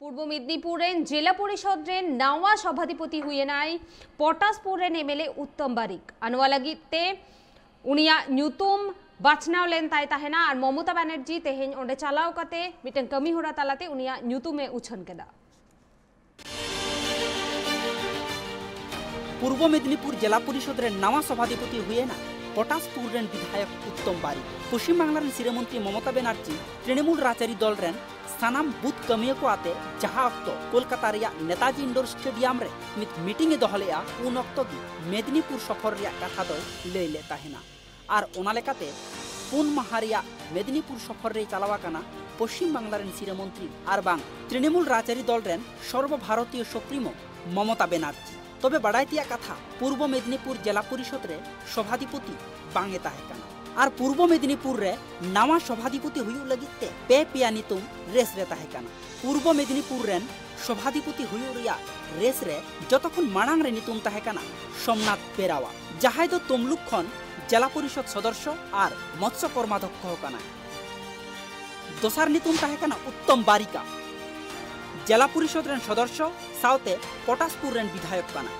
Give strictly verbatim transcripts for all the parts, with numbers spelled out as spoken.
ᱯᱩᱨᱵᱚ ᱢᱮᱫᱽᱱᱤᱯᱩᱨ ᱨᱮᱱ ᱡᱮᱞᱟ ᱯᱚᱨᱤᱥᱚᱫ ᱨᱮᱱ ᱱᱟᱣᱟ ᱥᱚᱵᱷᱟᱫᱤᱯᱚᱛᱤ ᱦᱩᱭᱮᱱᱟᱭ ᱯᱚᱴᱟᱥᱯᱩᱨ ᱨᱮᱱ ᱮᱢᱮᱞᱮ ᱩᱛᱛᱚᱢ ᱵᱟᱨᱤᱠ᱾ ᱟᱨ ᱱᱚᱣᱟ ᱞᱟᱹᱜᱤᱫ ᱛᱮ ᱩᱱᱤᱭᱟᱜ ᱧᱩᱛᱩᱢ ᱵᱟᱪᱷᱱᱟᱣ ᱞᱮᱱ ᱛᱟᱭ ᱛᱟᱦᱮᱱᱟ ᱟᱨ ᱢᱚᱢᱚᱛᱟ ᱵᱟᱱᱟᱨᱡᱤ ᱛᱮᱦᱮᱧ ᱚᱸᱰᱮ ᱪᱟᱞᱟᱣ ᱠᱟᱛᱮ ᱢᱤᱫᱴᱟᱝ ᱠᱟᱹᱢᱤ ᱦᱚᱨᱟ ᱛᱟᱞᱟᱛᱮ ᱩᱱᱤᱭᱟᱜ ᱧᱩᱛᱩᱢ ᱮ ᱩᱪᱷᱟᱹᱱ ᱠᱮᱫᱟ᱾ ᱯᱩᱨᱵᱚ ᱢᱮᱫᱽᱱᱤᱯᱩᱨ ᱡᱮᱞᱟ ᱯᱚᱨᱤᱥᱚᱫ ᱨᱮᱱ ᱱᱟᱣᱟ ᱥᱚᱵᱷᱟᱫᱤᱯᱚᱛᱤ ᱦᱩᱭᱮᱱᱟ ᱯᱚᱴᱟᱥᱯᱩᱨ ᱨᱮᱱ ᱵᱤᱫᱷᱟᱭᱚᱠ ᱩᱛᱛᱚᱢ ᱵᱟᱨᱤᱠ᱾ ᱯᱚᱥᱪᱤᱢ ᱵᱟᱝᱞᱟ ᱨᱮᱱ ᱥᱤᱨᱟᱹ ᱢᱚᱱᱛᱨᱤ ᱢᱚᱢᱚᱛᱟ ᱵᱮᱱᱟᱨᱡᱤ ᱛᱨᱤᱱᱢᱩᱞ ᱨᱟᱡᱽᱟᱹᱨᱤ ᱫᱚᱞ ᱨᱮᱱ ᱥᱟᱱᱟᱢ ᱵᱩᱛᱷ ᱠᱟᱹᱢᱤᱭᱟᱹ ᱠᱚ ᱟᱛᱮ ᱡᱟᱦᱟᱸ ᱚᱠᱛᱚ ᱠᱳᱞᱠᱟᱛᱟ ᱨᱮᱭᱟᱜ ᱱᱮᱛᱟᱡᱤ ᱤᱱᱰᱳᱨ ᱥᱴᱮᱰᱤᱭᱟᱢ ᱨᱮ ᱢᱤᱫ ᱢᱤᱴᱤᱝ ᱮ ᱫᱚᱦᱚ ᱞᱮᱫᱼᱟ, ᱩᱱ ᱚᱠᱛᱚ ᱜᱮ ᱢᱮᱫᱽᱱᱤᱯᱩᱨ ᱥᱚᱯᱷᱚᱨ ᱨᱮᱭᱟᱜ ᱠᱟᱛᱷᱟ ᱫᱚᱭ ᱞᱟᱹᱭ ᱞᱮᱫ ᱛᱟᱦᱮᱱᱟ᱾ ᱟᱨ ᱚᱱᱟ ᱞᱮᱠᱟᱛᱮ ᱯᱩᱱ ᱢᱟᱦᱟ ᱨᱮᱭᱟᱜ ᱢᱮᱫᱽᱱᱤᱯᱩᱨ ᱥᱚᱯᱷᱚᱨ ᱨᱮᱭ ᱪᱟᱞᱟᱣ ᱟᱠᱟᱱᱟ ᱯᱚᱥᱪᱤᱢ ᱵᱟᱝᱞᱟ ᱨᱮᱱ ᱥᱤᱨᱟᱹ ᱢᱚᱱᱛᱨᱤ ᱟᱨ ᱵᱟᱝ ᱛᱨᱤᱱᱢᱩᱞ ᱨᱟᱡᱽᱟᱹᱨᱤ ᱫᱚᱞ ᱨᱮᱱ ᱥᱚᱨᱵᱚ ᱵᱷᱟᱨᱚᱛᱤᱭᱚ ᱥᱩᱯᱨᱤᱢᱳ ᱢᱚᱢᱚᱛᱟ ᱵᱮᱱᱟᱨᱡᱤ᱾ ᱛᱚᱵᱮ ᱵᱟᱰᱟᱭ ᱛᱮᱭᱟᱜ ᱠᱟᱛᱷᱟ, ᱯᱩᱨᱵᱚ ᱢᱮᱫᱽᱱᱤᱯᱩᱨ ᱡᱮᱞᱟ ᱯᱚᱨᱤᱥᱚᱫ ᱨᱮ ᱥᱚᱵᱷᱟᱫᱤᱯᱚᱛᱤ ᱵᱟᱝ ᱮ ᱛᱟᱦᱮᱸ ᱠᱟᱱᱟ᱾ ᱟᱨ ᱯᱩᱨᱵᱚ ᱢᱮᱫᱽᱱᱤᱯᱩᱨ ᱨᱮ ᱱᱟᱣᱟ ᱥᱚᱵᱷᱟᱫᱤᱯᱚᱛᱤ ᱦᱩᱭᱩᱜ ᱞᱟᱹᱜᱤᱫ ᱛᱮ ᱯᱮ ᱯᱮᱭᱟ ᱧᱩᱛᱩᱢ ᱨᱮᱥ ᱨᱮ ᱛᱟᱦᱮᱸ ᱠᱟᱱᱟ᱾ ᱯᱩᱨᱵᱚ ᱢᱮᱫᱽᱱᱤᱯᱩᱨ ᱨᱮᱱ ᱥᱚᱵᱷᱟᱫᱤᱯᱚᱛᱤ ᱦᱩᱭᱩᱜ ᱨᱮᱭᱟᱜ ᱨᱮᱥ ᱨᱮ ᱡᱚᱛᱚ ᱠᱷᱚᱱ ᱢᱟᱲᱟᱝ ᱨᱮ ᱧᱩᱛᱩᱢ ᱛᱟᱦᱮᱸ ᱠᱟᱱᱟ ᱥᱳᱢᱱᱟᱛᱷ ᱯᱮᱨᱟᱣᱟᱜ, ᱡᱟᱦᱟᱸᱭ ᱫᱚ ᱛᱚᱢᱞᱩᱠ ᱠᱷᱚᱱ ᱡᱮᱞᱟ ᱯᱚᱨᱤᱥᱚᱫ ᱥᱚᱫᱚᱥᱥᱚ ᱟᱨ ᱢᱚᱛᱥᱚ ᱠᱚᱨᱢᱟᱫᱷᱚᱠᱠᱷᱚ ᱠᱟᱱᱟᱭ᱾ ᱫᱚᱥᱟᱨ ᱧᱩᱛᱩᱢ ᱛᱟᱦᱮᱸ ᱠᱟᱱᱟ ᱩᱛᱛᱚᱢ ᱵᱟᱨᱤᱠᱟ, ᱡᱮᱞᱟ ᱯᱚᱨᱤᱥᱚᱫ ᱨᱮᱱ ᱥᱚᱫᱚᱥᱥᱚ ᱥᱟᱶᱛᱮ ᱯᱚᱴᱟᱥᱯᱩᱨ ᱨᱮᱱ ᱵᱤᱫᱷᱟᱭᱚᱠ ᱠᱟᱱᱟᱭ᱾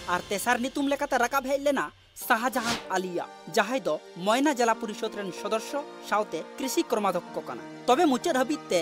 ᱟᱨ ᱛᱮᱥᱟᱨ ᱧᱩᱛᱩᱢ ᱞᱮᱠᱟᱛᱮ ᱨᱟᱠᱟᱵ ᱦᱮᱡ ᱞᱮᱱᱟ ᱥᱟᱦᱟᱡᱟᱦᱟᱱ ᱟᱞᱤᱭᱟ, ᱡᱟᱦᱟᱸᱭ ᱫᱚ ᱢᱚᱭᱱᱟ ᱡᱮᱞᱟ ᱯᱚᱨᱤᱥᱚᱫ ᱨᱮᱱ ᱥᱚᱫᱚᱥᱥᱚ ᱥᱟᱶᱛᱮ ᱠᱨᱤᱥᱤ ᱠᱚᱨᱢᱟᱫᱷᱚᱠᱠᱷᱚ ᱠᱟᱱᱟᱭ᱾ ᱛᱚᱵᱮ ᱢᱩᱪᱟᱹᱫ ᱦᱟᱹᱵᱤᱡ ᱛᱮ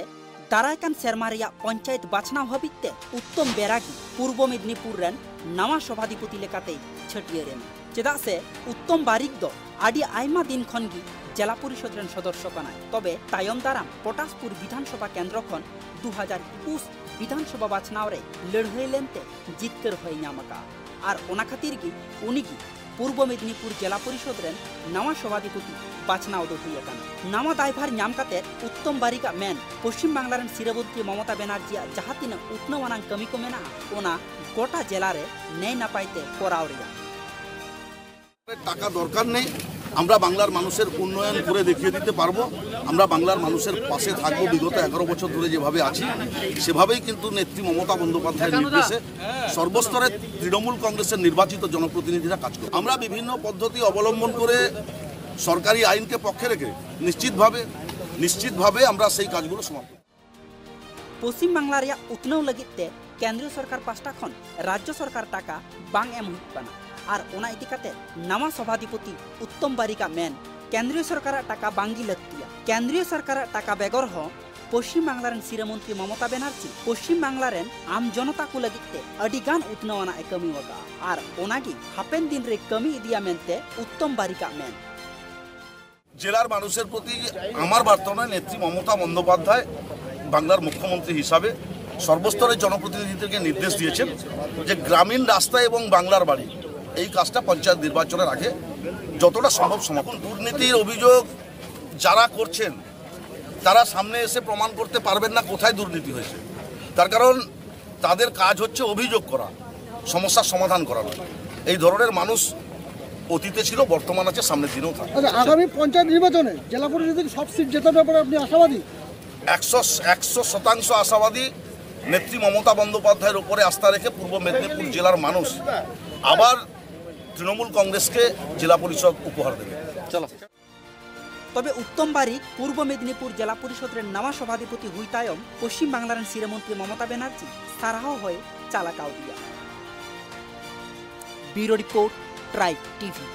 ᱫᱟᱨᱟᱭ ᱠᱟᱱ ᱥᱮᱨᱢᱟ ᱨᱮᱭᱟᱜ ᱯᱚᱧᱪᱟᱭᱮᱛ ᱵᱟᱪᱷᱱᱟᱣ ᱦᱟᱹᱵᱤᱡ ᱛᱮ ᱩᱛᱛᱚᱢ ᱵᱮᱨᱟᱜᱤ ᱯᱩᱨᱵᱚ ᱢᱮᱫᱽᱱᱤᱯᱩᱨ ᱨᱮᱱ ᱱᱟᱣᱟ ᱥᱚᱵᱷᱟᱫᱤᱯᱚᱛᱤ ᱞᱮᱠᱟᱛᱮᱭ ᱪᱷᱟᱹᱴᱭᱟᱹᱨ ᱮᱱᱟ᱾ ᱪᱮᱫᱟᱜ ᱥᱮ ᱩᱛᱛᱚᱢ ᱵᱟᱨᱤᱠ ᱫᱚ ᱟᱹᱰᱤ ᱟᱭᱢᱟ ᱫᱤᱱ ᱠᱷᱚᱱ ᱜᱮ ᱡᱮᱞᱟ ᱯᱚᱨᱤᱥᱚᱫ ᱨᱮᱱ ᱥᱚᱫᱚᱥᱥᱚ ᱠᱟᱱᱟᱭ᱾ ᱛᱚᱵᱮ ᱛᱟᱭᱚᱢ ᱫᱟᱨᱟᱢ ᱯᱚᱴᱟᱥᱯᱩᱨ ᱵᱤᱫᱷᱟᱱ ᱥᱚᱵᱷᱟ ᱠᱮᱱᱫᱨᱚ ᱠᱷᱚᱱ ᱫᱩ ᱦᱟᱡᱟᱨ ᱮᱠᱩᱥ ᱵᱤᱫᱷᱟᱱ ᱥᱚᱵᱷᱟ ᱵᱟᱪᱷᱱᱟᱣ ᱨᱮ ᱞᱟᱹᱲᱦᱟᱹᱭ ᱞᱮᱱᱛᱮ ᱡᱤᱛᱠᱟᱹᱨ ᱦᱚᱸᱭ ᱧᱟᱢ ᱟᱠᱟᱫᱼᱟ᱾ ᱟᱨ ᱚᱱᱟ ᱠᱷᱟᱹᱛᱤᱨ ᱜᱮ ᱩᱱᱤ ᱜᱮ ᱯᱩᱨᱵᱚ ᱢᱮᱫᱽᱱᱤᱯᱩᱨ ᱡᱮᱞᱟ ᱯᱚᱨᱤᱥᱚᱫ ᱨᱮᱱ ᱱᱟᱣᱟ ᱥᱚᱵᱷᱟᱫᱤᱯᱚᱛᱤ ᱵᱟᱪᱷᱱᱟᱣ ᱫᱚ ᱦᱩᱭ ᱟᱠᱟᱱᱟ᱾ ᱱᱟᱣᱟ ᱫᱟᱭᱵᱷᱟᱨ ᱧᱟᱢ ᱠᱟᱛᱮ ᱩᱛᱛᱚᱢ ᱵᱟᱨᱤᱠᱟᱜ ᱢᱮᱱ ᱯᱚᱥᱪᱤᱢ ᱵᱟᱝᱞᱟ ᱨᱮᱱ ᱥᱤᱨᱟᱹ ᱢᱚᱱᱛᱨᱤ ᱢᱚᱢᱚᱛᱟ ᱵᱮᱱᱟᱨᱡᱤᱭᱟᱜ ᱡᱟᱦᱟᱸ ᱛᱤᱱᱟᱹᱜ ᱩᱛᱱᱟᱹᱣ ᱟᱱᱟᱝ ᱠᱟᱹᱢᱤ ᱠᱚ ᱢᱮᱱᱟᱜᱼᱟ, ᱚᱱᱟ ᱜᱚᱴᱟ ᱡᱮᱞᱟ ᱨᱮ ᱱᱟᱭ ᱱᱟᱯᱟᱭ ᱛᱮ ᱠᱚᱨᱟᱣ ᱨᱮᱭᱟᱜ᱾ টাকা দরকার নেই। আমরা বাংলার মানুষের উন্নয়ন করে দেখিয়ে দিতে পারবো। আমরা বাংলার মানুষের পাশে থাকবো। বিগত এগারো বছর ধরে যেভাবে আছি, সেভাবেই কিন্তু নেত্রী মমতা বন্দ্যোপাধ্যায়ের নির্দেশে সর্বস্তরে তৃণমূল কংগ্রেসের নির্বাচিত জনপ্রতিনিধিরা কাজ করবে। আমরা বিভিন্ন পদ্ধতি অবলম্বন করে সরকারি আইনকে পক্ষে রেখে নিশ্চিতভাবে, নিশ্চিতভাবে আমরা সেই কাজগুলো সমাপ্ত করব। ᱯᱚᱥᱪᱤᱢ ᱵᱟᱝᱞᱟ ᱨᱮᱭᱟᱜ ᱩᱛᱱᱟᱹᱣ ᱞᱟᱹᱜᱤᱫ ᱛᱮ ᱠᱮᱱᱫᱨᱤᱭᱚ ᱥᱚᱨᱠᱟᱨ ᱯᱟᱥᱴᱟ ᱠᱷᱚᱱ ᱨᱟᱡᱽᱡᱚ ᱥᱚᱨᱠᱟᱨ ᱴᱟᱠᱟ ᱵᱟᱝ ᱮᱢ ᱦᱩᱭᱩᱜ ᱠᱟᱱᱟ᱾ ᱟᱨ ᱚᱱᱟ ᱤᱫᱤ ᱠᱟᱛᱮ ᱱᱟᱣᱟ ᱥᱚᱵᱷᱟᱫᱷᱤᱯᱚᱛᱤ ᱩᱛᱛᱚᱢ ᱵᱟᱨᱤᱠᱟᱜ ᱢᱮᱱ, ᱠᱮᱱᱫᱨᱤᱭᱚ ᱥᱚᱨᱠᱟᱨᱟᱜ ᱴᱟᱠᱟ ᱵᱟᱝᱜᱮ ᱞᱟᱹᱠᱛᱤᱭᱟ᱾ ᱠᱮᱱᱫᱨᱤᱭᱚ ᱥᱚᱨᱠᱟᱨᱟᱜ ᱴᱟᱠᱟ ᱵᱮᱜᱚᱨ ᱦᱚᱸ ᱯᱚᱥᱪᱤᱢ ᱵᱟᱝᱞᱟ ᱨᱮᱱ ᱥᱤᱨᱟᱹ ᱢᱚᱱᱛᱨᱤ ᱢᱚᱢᱚᱛᱟ ᱵᱮᱱᱟᱨᱡᱤ ᱯᱚᱥᱪᱤᱢ ᱵᱟᱝᱞᱟ ᱨᱮᱱ ᱟᱢ ᱡᱚᱱᱚᱛᱟ ᱠᱚ ᱞᱟᱹᱜᱤᱫ ᱛᱮ ᱟᱹᱰᱤ ᱜᱟᱱ ᱩᱛᱱᱟᱹᱣ ᱟᱱᱟᱜ ᱮ ᱠᱟᱹᱢᱤ ᱟᱠᱟᱫᱼᱟ᱾ ᱟᱨ ᱚᱱᱟᱜᱮ ᱦᱟᱯᱮᱱ ᱫᱤᱱ ᱨᱮ ᱠᱟᱹᱢᱤ ᱤᱫᱤᱭᱟ ᱢᱮᱱᱛᱮ ᱩᱛᱛᱚᱢ ᱵᱟᱨᱤᱠᱟᱜ ᱢᱮᱱ᱾ জেলার মানুষের প্রতি আমার বার্তা নয়, নেত্রী মমতা বন্দ্যোপাধ্যায় বাংলার মুখ্যমন্ত্রী হিসাবে সর্বস্তরের জনপ্রতিনিধিদেরকে নির্দেশ দিয়েছেন যে গ্রামীণ রাস্তা এবং বাংলার বাড়ি এই কাজটা পঞ্চায়েত নির্বাচনের আগে যতটা সম্ভব সমাপন। দুর্নীতির অভিযোগ যারা করছেন তারা সামনে এসে প্রমাণ করতে পারবেন না কোথায় দুর্নীতি হয়েছে, তার কারণ তাদের কাজ হচ্ছে অভিযোগ করা, সমস্যার সমাধান করা নয়। এই ধরনের মানুষ অতীতে ছিল, বর্তমান আছে, সামনের দিনেও থাকবে। আচ্ছা, আগামী পঞ্চায়েত নির্বাচনে জেলা পরিষদ থেকে সব সিট জেতার ব্যাপারে আপনি আশাবাদী? একশো একশো শতাংশ আশাবাদী। নেত্রী মমতা বন্দ্যোপাধ্যায়ের উপরে আস্থা রেখে পূর্ব মেদিনীপুর জেলার মানুষ আবার তৃণমূল কংগ্রেসকে জেলা পরিষদ উপহার দেবে। ᱛᱚᱵᱮ ᱩᱛᱛᱚᱢ ᱵᱟᱨᱤᱠ ᱯᱩᱨᱵᱚ ᱢᱮᱫᱤᱱᱤᱯᱩᱨ ᱡᱮᱞᱟ ᱯᱚᱨᱤᱥᱚᱫ ᱨᱮᱱ ᱱᱟᱣᱟ ᱥᱚᱵᱷᱟᱫᱷᱤᱯᱚᱛᱤ ᱦᱩᱭ ᱛᱟᱭᱚᱢ ᱯᱚᱥᱪᱤᱢ ᱵᱟᱝᱞᱟ ᱨᱮᱱ ᱥᱤᱨᱟᱹ ᱢᱚᱱᱛᱨᱤ ᱢᱚᱢᱚᱛᱟ ᱵᱮᱱᱟᱨᱡᱤ ᱥᱟᱨᱦᱟᱣ ᱦᱚᱸᱭ ᱪᱟᱞ ᱟᱠᱟᱣᱫᱤᱭᱟ᱾ ᱵᱤᱭᱩᱨᱳ ᱨᱤᱯᱳᱨᱴ, ᱴᱨᱟᱭᱤᱵᱽ ᱴᱤᱵᱷᱤ᱾